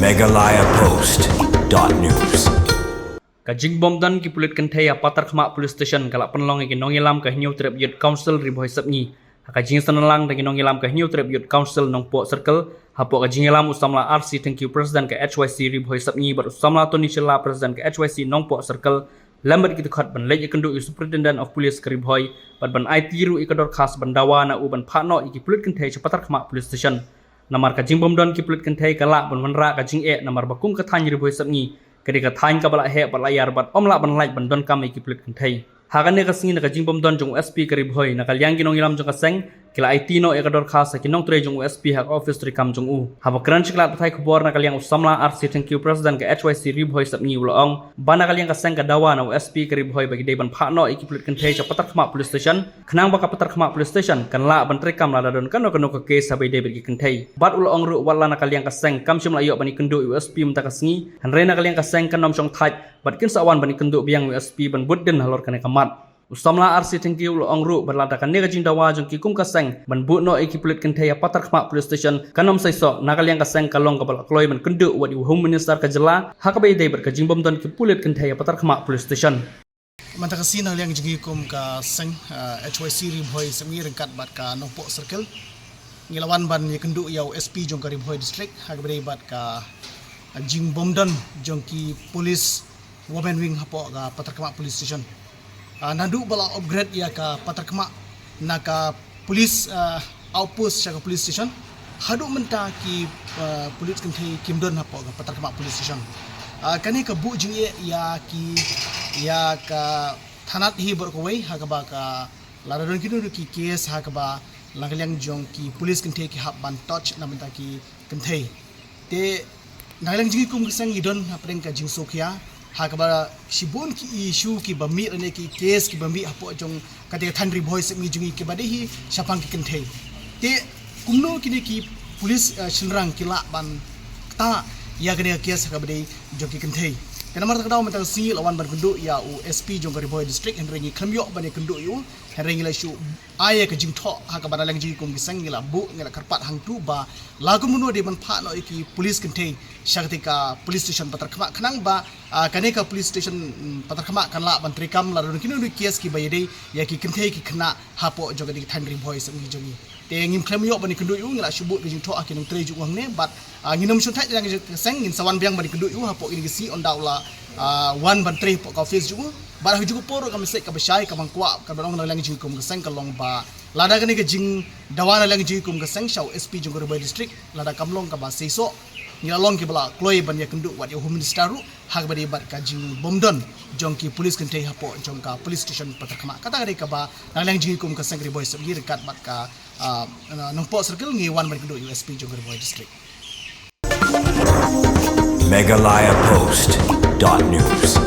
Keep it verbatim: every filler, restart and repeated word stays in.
Meghalaya Post dot news. Ka jingbym don ki pulit kynthei ha Patharkhmah Police Station ka la pynlong ïa ki nongïalam ka Hynñiewtrep Youth Council Ri Bhoi Sepngi. Ha ka jingïaseng lang da ki nongïalam ka Hynñiewtrep Youth Council Nongpoh Circle, hapoh ka jingïalam u samla R C Thangkhiew, President ka H Y C Ri Bhoi Sepngi, bad u samla Tony Shylla, President ka H Y C Nongpoh Circle, lem bad ki dkhot ban leit ïakynduh ïa u Superintendent of Police ka Ri Bhoi bad ban aiti ruh ïa ka dorkhas ban dawa na u ban phah noh ïa ki pulit kynthei sha Patharkhmah Police Station. Namar ka jingbym don ki pulit kynthei ka lah ban wanrah ka jingeh, namar ba kum ka thaiñ Ri Bhoi Sepngi ka dei ka thaiñ kaba la heh bad la ïar bad ym lah ban lait ban donkam ïa ki pulit kynthei. Ha kane ka sngi, na ka jingbym don jong u S P ka Ri Bhoi, na ka liang ki nongïalam jong ka seng ki la aiti noh ïa ka dorkhas ha ki nongtrei jong u S P ha ka office treikam jong u. Haba kren sha ki lad pathai khubor na ka liang u samla R C Thangkhiew, President ka H Y C Ri Bhoi Sepngi, u la ong ba na ka liang ka seng ka dawa na u S P ka Ri Bhoi ba ki dei ban phah noh ïa ki pulit kynthei sha Patharkhmah Police Station, khnang ba ka Patharkhmah Police Station kan lah ban treikam lada don kano kano ka case haba ïadei bad ki kynthei. Bad u la ong ruh, wat la na ka liang ka seng kam shym la ïoh ban ïakynduh ïa u S P mynta ka sngi, hynrei na ka liang ka seng kan ym shong thait bad kin sa wan ban ïakynduh biang ïa u S P ban bud dien halor kane ka mat. U samla R C Thangkhiew u la ong ruh ba lada kane ka jingdawa jong ki kum ka seng ban buh noh ïa ki pulit kynthei ha Patharkhmah Police Station kan ym seisoh, na ka liang ka seng ka long kaba la kloi ban kynduh wat ïa u Home Minister ka jylla ha kaba ïadei bad ka jingbym don ki pulit kynthei ha Patharkhmah Police Station. Mynta ka sngi na ka liang jong ngi kum ka seng, ah, H Y C Ri Bhoi Sepngi ryngkat bad ka Nongpoh Circle, ngi la wan ban ïakynduh ïa u S P jong ka Ri Bhoi District ha kaba ïadei bad ka jingbym don jong ki police women wing hapoh ka Patharkhmah Police Station. Ah, naduh ba la upgrade ïa ka Patharkhmah na ka police, ah, outpost sha ka police station, haduh mynta ki, ah, pulit kynthei kim don hapoh ka Patharkhmah Police Station. Ah, kane ka buh jingeh ïa ki, ïa ka thanat hi baroh kawei, ha kaba ka lada don kino kino ki case ha kaba na ka liang jong ki pulit kynthei ki hap ban touch na bynta ki kynthei. Te na ka liang jong ngi kum ka seng ngi don hapdeng ka jingsngewkhia ha kaba shibun ki issue kiba mih lane ki case kiba mih hapoh jong kata ka thaiñ Ri Bhoi Sepngi jong ngi kiba dei hi shaphang ki kynthei. Te kumno kine ki police, eh, shynrang ki lah ban ktah ïa kane ka case ha kaba dei jong ki kynthei. Te namar kata ka daw mynta ka sngi la wan ban kynduh ïa u S P jong ka Ri Bhoi District, hynrei ngi khlem ïoh ban ïakynduh ïa u, hynrei ngi la shu ai ïa ka jingthoh ha kaba na ka liang jong ngi kum ki seng ngi la buh, ngi la kyrpad hangtu ba la kumno dei ban phah noh ïa ki police kynthei sha kata ka police station Patharkhmah, khnang ba, ah, kane ka police station, mm, Patharkhmah kan lah ban treikam lada don kino kino ki case kiba ïadei ïa ki kynthei ki khynnah hapoh jong kata ka thaiñ Ri Bhoi Sepngi jong ngi. Te ngim khlem ïoh ban ïakynduh ïa u, ngi la shu buh ka jingthoh ha ki nongtrei jong u hangne, bad, ah, ngin ym shong thait na ka liang jong ka seng, ngin sa wan biang ban ïakynduh ïa u hapoh kine ki sngi, ynda u la, ah, wan ban trei hapoh ka office jong u. Bad ha kajuh ka por ruh ka message kaba shai kaba nga kwah kaba long na ka liang jong ngi kum ka seng ka long ba lada kane ka jingdawa na ka liang jong ngi kum ka seng sha u S P jong ka Ri Bhoi District lada kam long kaba seisoh, ngi la long kiba la kloi ban ïakynduh wat ïa u Home Minister ruh ha kaba ïadei bad ka jingbym don jong ki police kynthei hapoh jong ka police station Patharkhmah. Kata ka dei kaba na ka liang jong ngi kum ka seng Ri Bhoi Sepngi ryngkat bad ka, ah, Nongpoh Circle ngi wan ban ïakynduh ïa u S P jong ka Ri Bhoi District. Meghalaya Post dot news.